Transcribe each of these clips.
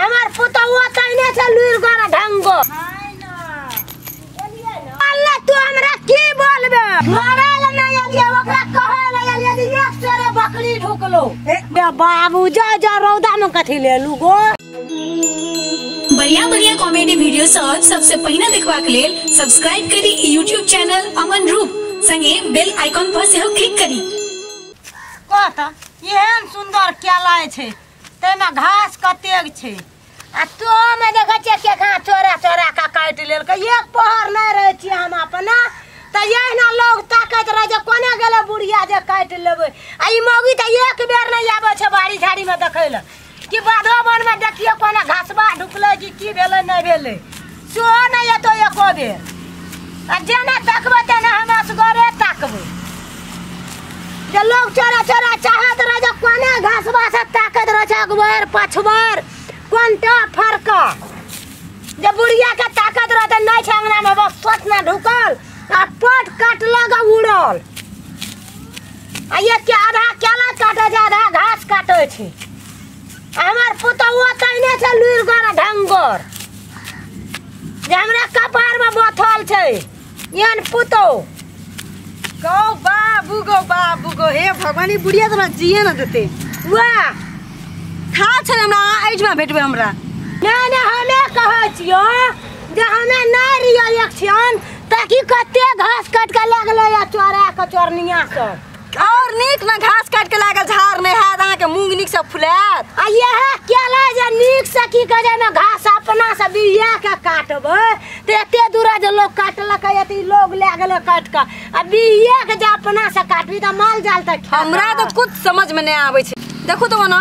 हमर पुतौआ तैने छै लुरिगर ढंगो। अल्लाह तू हमरा की बोलबे? मारे ले नहीं एलियै, ओकरा कहै ले एलियै जे एक सेरे बकरी ढुकलो। ए बाबू जा जा रौदा में कथी लेलू गो। बढ़िया बढ़िया कॉमेडी वीडियो सब सबसे पहिने देखबाक लेल सब्सक्राइब करी यूट्यूब चैनल अमन रूप संगे बेल आइकॉन पर सेहो क्लिक करी। कहत एहन सुंदर केला छै तैमे घास कतेक छै आ तो में देखै छियै केखा चोरा चोरा के काटि लेलकै। एक पहर नहि रहै छियै हम अपना तऽ एहिना लोग ताकैत रहै छै कोने गेलै बुढ़िया जे काटि लेबै। आ ई मौगी तऽ एक बेर नहि आबै छै बाड़ी झाड़ीमे देखै लए कि बाधो वनमे देखियौ कोना घासबा ढुकलै कि की भेलै नहि भेलै, सेहो नहि एतौ एको बेर। आ जेना तकबै तेना हम असगरे ताकबै। जे लोग चोरा चोरा चाहैत रहै छै कोना घासबा से ताकैत रहै छै अगबर पछबर कोनटा फरका। जे बुढ़िया के ताकत रहतै नहि छै अंगना में बस सोच ना ढुकल आ पट काटलक आ उड़ल। आ ये के आधा केला काटै छै आधा घास काटै छै। हमर पुतौआ तैने छै लुरिगर ढंगर जे हमरा कपार में बोथल छै एहन पुतौ। गौ बाबू गौ बाबू गौ, हे भगवान ई बुढ़िया तऽ हमरा जिए न देतै। वाह खा छै हमरा एहिठमा भेटबै हमरा। नहि नहि हमे कहै छियौ जे हमे नहि रहियै एक छियन तऽ की कते घास काटि के लगलै या चोरा के चोरनिया सब। और नीक न घास काटि के लागल झाड़ नहि हैत अहाँके मूंग नीक से फुलायत। आ इएह केला जे नीक से की कहै छै घास अपना से बिया के काटबै तऽ एते दूरा जे लोग काटलकै एते लोग लए गेलै काटि के आ बिया के जे अपना से काटबी तऽ माल जाल तऽ खेतै। हमरा तऽ कुछ समझ में नहि आबै छै। देखू तऽ ओना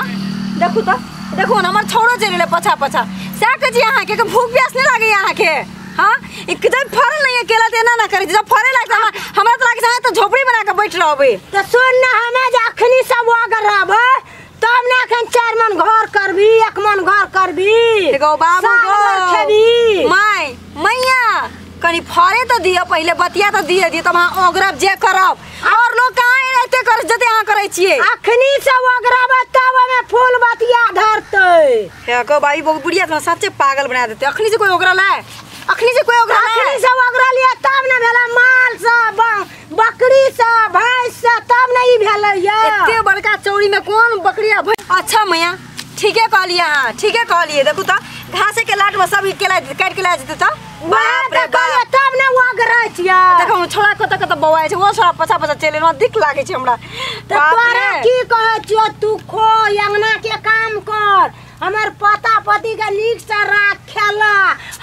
देखू तऽ देखू ने हमर छौड़ो चलि गेलै पछा पछा। सएह कहै छी अहाँके कि भूख प्यास नहि लागैए अहाँके? हाँ जब फड़ल नहि यऽ केला तऽ एना ना करै छै, जब फड़े लागतै हमरा तऽ लागै छै अहाँ तऽ झोपड़ी बना कऽ बैठ रहबै। तऽ सुन ने हमे जे अखनी सब ओगरबै तब ने अखन 4 मन घर करबी 1 मन घर करबी। गौ बाबू गौ खेबी my मैया कनी फड़े तऽ दिअ पहिले, बतिया तऽ दिअ दिअ तब अहाँ ओगरब जे करब। और लोग कहाँ एते कर जते अहाँ करै छियै। अखनी से ओगरबै तब ओमे फूल बतिया धरतै। हे गौ बाबू बहुत बुढ़िया तऽ सच्चे पागल बना देतै। अखनी से कोई ओगरल है? अखनी से कोई ओगरल है? अखनी से ओगरल ये तब ने भेलै माल से बकरी से भैंस से तब ने ई भेलै ये। एते बड़का चौरी में कोन बकरी आ भैंस? अच्छा मैया ठीके कहलियै अहाँ, ठीके कहलियै। देखू तऽ घासे के लाट में सब केला काटि के लए जेतै तऽ बाप रे बाप तब ने ओगरै छियै। देखू छोड़ा कतऽ कतऽ बौआइ छै, ओ छोड़ा पछा पछा चलि एलहुँ, दिक लागै छै हमरा। तऽ तोरा की कहै छियौ तू खो अंगना के काम कर, हमर पता पति के नीक से राख खेला।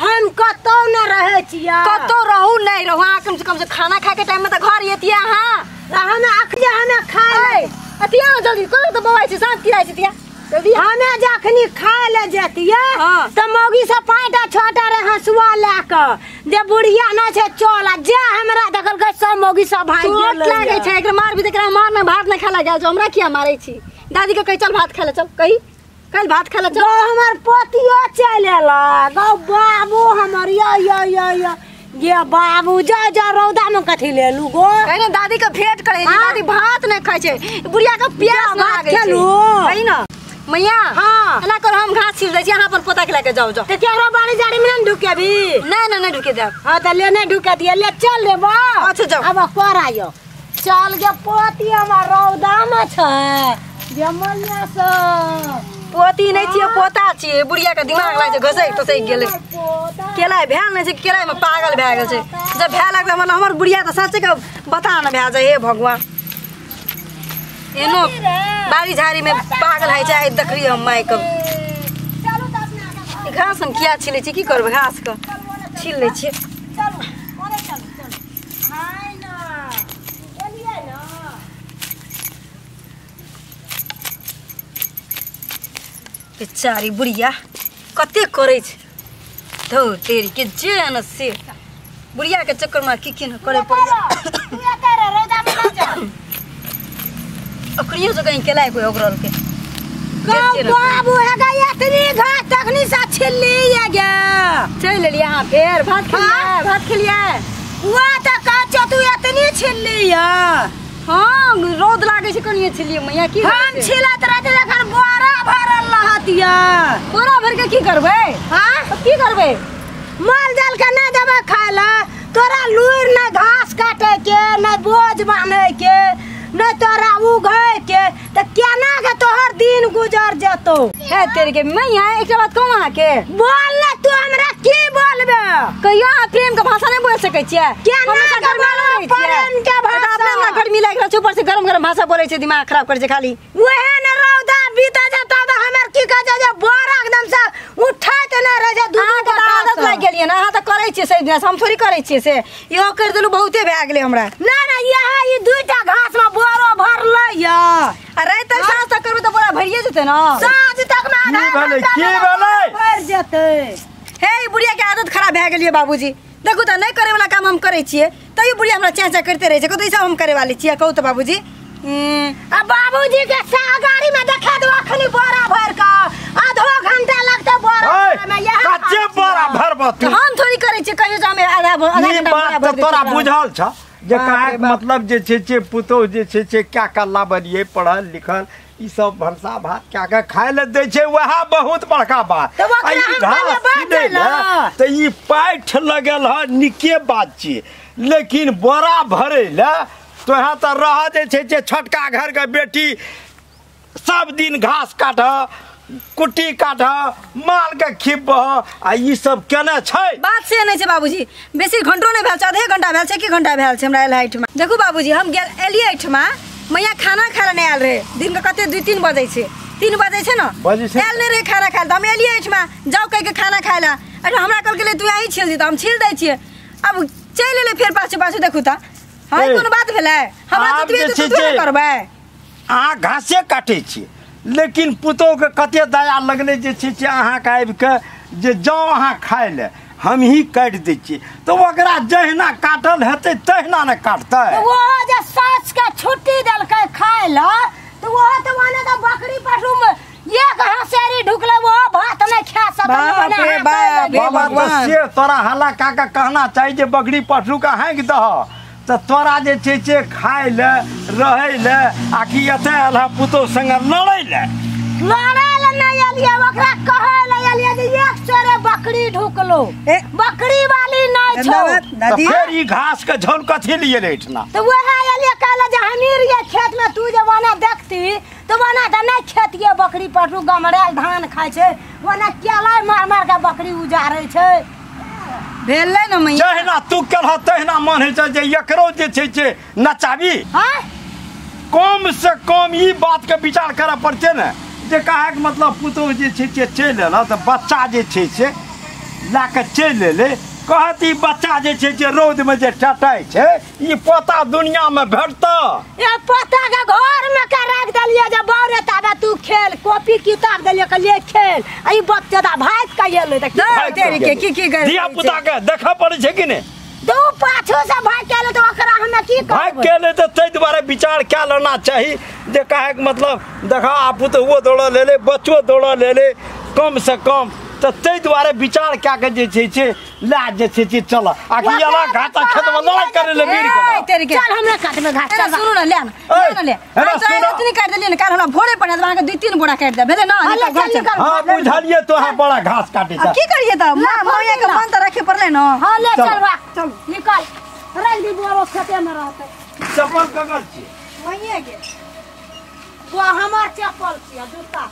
हम कतौ न रहै छियै। कतौ रहू नहि रहू अहाँ कम से कम से खाना खाय के टाइम में तऽ घर एतियै अहाँ। हमे अखनी हमे खाय ले अतिया जल्दी कतऽ तऽ बौआइ छै साँझ किराइ छै तिया जल्दी। हमे जखनी खाय ले जतियै तऽ मौगी से 5टा 6टा रे हँसुआ लए कऽ जे बुढ़िया नहि छै चल आ जे हमरा देखलकै सब मौगी सब भागि चोट गेलै। लागै छै एकरा मारबी तऽ एकरा मार ने भात नहि खाय लए गेल छौ, हमरा किया मारै छी? दादी के कही चल भात खाय लए चल, कही कल भात खाय लए चल। गौ हमर पोतियो चलि एलै गौ बाबू हमर य य य य ये बाबू जा जा रौदा में कथी लेलू गो। कही ने दादी के भेंट करै छै, दादी भात नहि खाय छै, बुढ़िया के प्यास लागै छै। कही ने मैया। हाँ एना कर हम घास छील दै छी अहाँ अपन पोता के लए के जाउ जाउ। तऽ केकरो बाड़ी झाड़ी में नहि ढुकेबी? नहि नहि नहि ढुके देब। हाँ तऽ ले नहि ढुके दिए ले चल रे बा। अच्छा जाउ। अब कर आयो चल गे पोती हमर रौदा में छै जे मैया सब। पोती नहि छियै पोता छियै, बुढ़िया के दिमाग लागै छै घसैक तसैक गेलै। केला भेल नहि छै केला में पागल भए गेल छै। जब भए लगलै मतलब हमर बुढ़िया तऽ सच्चे के बता न भए जाइ। हे भगवान एनो बाड़ी झाड़ी में पागल होइ छै। आइ देखलियै हम माय के घास हम किया छिलै छी, की करबै घास के छील लै छियै। बेचारी बुढ़िया कते करै छै धौ तेरी के जे न से बुढ़िया के चक्कर में की की न करे पड़ै। अखनियो से कहीं केला कोई ओगरल के बाबू हे गे एतनी घास तखनी से छिल्ली ये गे। चलि एलियै अहाँ फेर भात खेलियै? भात खेलियै वएह तऽ कहै छियौ तू एतनी छिल्ली ये। हां रौद लागै छै कनिए छिलिए मैया की हम छिलत रहते जखन बोरा भरल रहतिया। बोरा भर के की करबै? हां की करबै? माल जाल के ना देबै खाय ला। तोरा लूर ना घास काटे के ना बोझ बांधे के ना तोरा उघे के त केना के तोहर दिन गुजर जतो। हे तेरे के मैया एक बात कहूं अहाँ के? बोल ना तू हमरा की बोलबे? कहियो अहाँ प्रेम के भाषा नहीं बोल सकै छियै। केना के बोलबै प्रेम के भाषा? अपने हमरा गर्मी लागि रहल छै ऊपर से गरम गरम भाषा बोलै छै दिमाग खराब करै छै खाली। ओहे ने रौदा बीता जतो त हमर की कहै छै जे बोरा एकदम से उठैत नै रहै छै। दू अहाँके तऽ आदत लागि गेलियै ने अहाँ तऽ करै छियै से दिन हम थोड़ी करै छियै से इहो करि देलहुँ बहुते भए गेलै हमरा। ना ना इएह ई दूटा घास में बोरो भरलै या आ राति तक साँझ तक करबै तऽ बोरा भरिए जेतै ने। साँझ तक में आधा घंटा की भेलै भरि जेतै। हे ई बुढ़िया के आदत खराब भए गेलियै बाबूजी। देखू तऽ नहि करे वाला काम हम करै छियै तैयो बुढ़िया हमरा चाँ चाँ करिते रहै छै। कहू तऽ ई सब हम करे वाली छियै? कहू तऽ बाबूजी। आ बाबूजी के गाड़ी में देखा दो अखनी बोरा भर के आधो घंटा लगतै बोरा भरे में। इएह कच्चे बोरा भरबो तू? हम थोड़ी करै छियै कहियो जे हम आधा आधा घंटा बोरा भरि दै तोरा बुझल छ जे काहे मतलब जे छै से पुतोह जे छै से क्या कल्ला बनिए पढ़ल लिखल ई सब भनसा भात क्या के खाय ले दै छै वएह बहुत बड़का बात। तऽ ई पाठि लगल ह निके बात छियै लेकिन बोरा भरै ले तोहे तऽ रह जे छै जे छोटका घर के बेटी सब दिन घास काटह कुट्टी काटह माल के खिबह आ ई सब केने छै। बात से नहि छै बाबूजी बेसी घंटो नहि भेल छै आधे घंटा भेल छै 1 घंटा भेल छै हमरा एल एहिठमा। देखू बाबूजी हम गेल एलियै एहिठमा मैया खाना खाय लए नहि आयल रहै दिन के कते 2-3 बजै छै 3 बजै छै ने आयल नहि रहै खाना खाय लए तऽ हम एलियै एहिठमा जाउ कहि के खाना खाय लए। एहिठमा हमरा कहलकै तू यहीं छिल दी तऽ हम छिल दै छियै। अब चलि एलै फेर पाछू पाछू। देखू तऽ हँ कोनो बात भेलै? हमरा तऽ करबै अहाँ घासे काटै छियै लेकिन पुतोहके कते दया लगलै जे छै से अहाँके आबिके जे जाउ अहाँ खाय लए हमही काटि दै छियै तऽ ओकरा जहिना काटल हेतै तहिना ने काटतै। ओ जे सासके छुट्टी देलकै खाय लए तऽ ओहो तऽ ओने तऽ बकरी पशु में एक हँसेरी ढुकलै ओहो भात नहि खा सकलै। बाबा तऽ से तोरा हल्ला कए कऽ कहना चाही जे बकरी पशुके हाँकि दह तऽ तोरा जे छै से खाय लए रहै लए आ कि एतऽ आयल हँ पुतोह संगे लड़ै लए? लड़ै लए नहि एलियै ओकरा कहै लए एलियै जे एक चोरे बकरी ढुकलो बकरी वाली नहि छौ। तऽ फेर ई घास के झोल कथी लिए एहिठिना? तऽ वएह एलियै कहले जे हमही रहियै खेत में तू जे ओना देखती तऽ ओना तऽ नहि खेतियै बकरी पशु गमरायल धान खाइ छै ओना केला मारि मारि कऽ बकरी उजारै छै। भेलै ने मैया जहिना तू केलह तहिना मन होइ छै जे एकरो जे छै से नचाबी। कम से कम ई बात के विचार करऽ पड़तै ने जे कहैके मतलब पुतोह जे छै से चलि एलह तऽ बच्चा जे छै से लए कऽ चलि एलै कहत ई बच्चा जे छै से रौदमे जे टटाइ छै ई पोता दुनियामे भेटतऽ? ए पोता के घर में के राखि देलियै जे बौरे ताबे तू खेल कॉपी किताब देलियै कहलियै खेल आ ई बच्चा भागि के एलै तऽ की की धिया पुता के देखऽ पड़ै छै कि नहि? दू पाछू से भागि के एलै तऽ ओकरा हमे की करबै? भागि के एलै तऽ ताहि दुआरे विचार कए लेना चाही जे कहैके मतलब देखऽ आ पुतोहुओ दौड़ल एलै बच्चो दौड़ल एलै कम से कम तऽ ताहि दुआरे विचार कए कऽ जे छै से लए जे छै से चल आ कि एला घाटा खेतमे लड़ाइ करै लए मिल गेल। चल हमरा काटमे घास चल सुनू ने ले ने ले एतनी काटि देलियै ने काल्हि हमरा भोरे पड़त अहाँके 2-3 बोरा काटि देब भेलै ने? हँ बुझलियै तोहर बड़ा घास काटै छ की करियै तऽ मैया के मन तऽ राखे पड़लै ने। हँ ले चल बा चल निकल राखि दी बोरो खेतेमे रहतै। चप्पल ककर छियै? मैये के वो हमर चप्पल छियै जूता।